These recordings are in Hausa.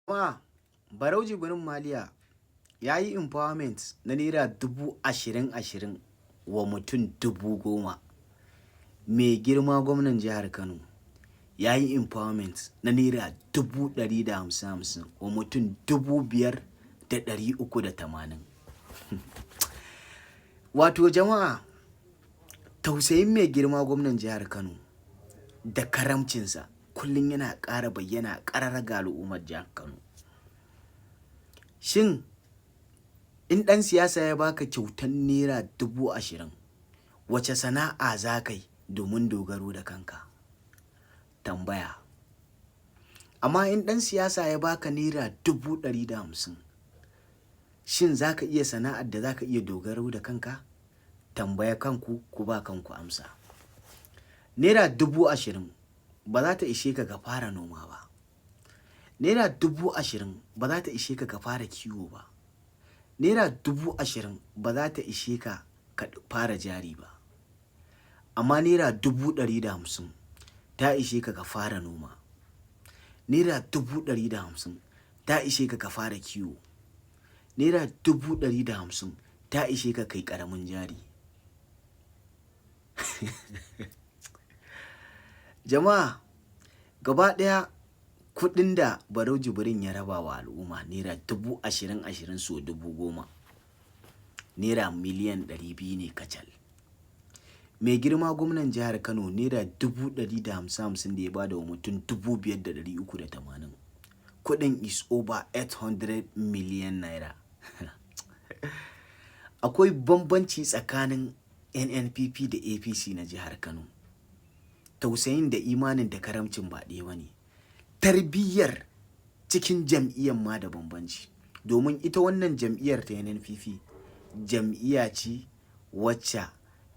Jama'a, Barau Jibrin Maliya ya yi empowerment na naira 20,000, 20 wa mutum 10,000. Mai girma gwamnan jihar Kano ya yi empowerment na naira 150,000, 50 wa mutum 5,380. Wato jama'a, tausayin mai girma gwamnan jihar Kano da karamcinsa kullum yana ƙara bayyana ƙarara ga al'ummar jihar Kano. Shin in ɗan siyasa ya baka kyautan naira 20,000, wace sana'a za ka yi domin dogaro da kanka? Tambaya. Amma in ɗan siyasa ya baka naira 150,000, shin za ka iya sana'ar da za ka iya dogaro da kanka? Tambaya kanku, ku ba kanku amsa. Naira 20,000 ba za ta ishe ka ka fara noma ba. Naira 20,000 ba za ta ishe ka ka fara kiwo ba. Naira 20,000 ba za ta ishe ka ka fara jari ba. Amma naira 150,000 ta ishe ka ka fara noma. Naira 150,000 ta ishe ka ka fara kiwo. Naira 150,000 ta ishe ka kai ƙaramin jari. Jama'a, gaba ɗaya kuɗin da Barau Jibrin ya raba wa al'umma, naira 20,000, 20 sau 10,000, naira miliyan 200 ne kacal. Mai girma gwamnan jihar Kano, naira 150,000, 50 da ya ba da wa mutum 5,380. Kuɗin is over 800 million naira. Akwai bambanci tsakanin NNPP da APC na jihar Kano. Tausayin da imanin da karamcin ba ɗaya ba ne. Tarbiyyar cikin jam'iyyar ma da bambanci. Domin ita wannan jam'iyyar ta NNPP jam'iyya ce wacce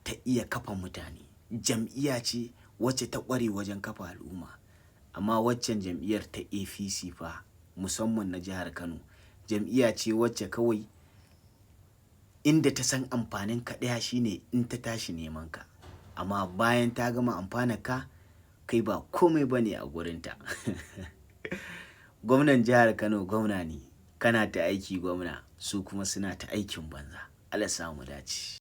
ta iya kafa mutane. Jam'iyya ce wacce ta ƙware wajen kafa al'umma. Amma waccan jam'iyyar ta APC fa, musamman na jihar Kano, jam'iyya ce wacce kawai inda ta san amfanin ka ɗaya shine in ta tashi neman ka. Amma bayan ta gama amfanar ka, kai ba komai ba ne a gurinta. Gwamnan jihar Kano gwamna ne, kana ta aiki gwamna, su kuma suna ta aikin banza. Allah sa mu dace.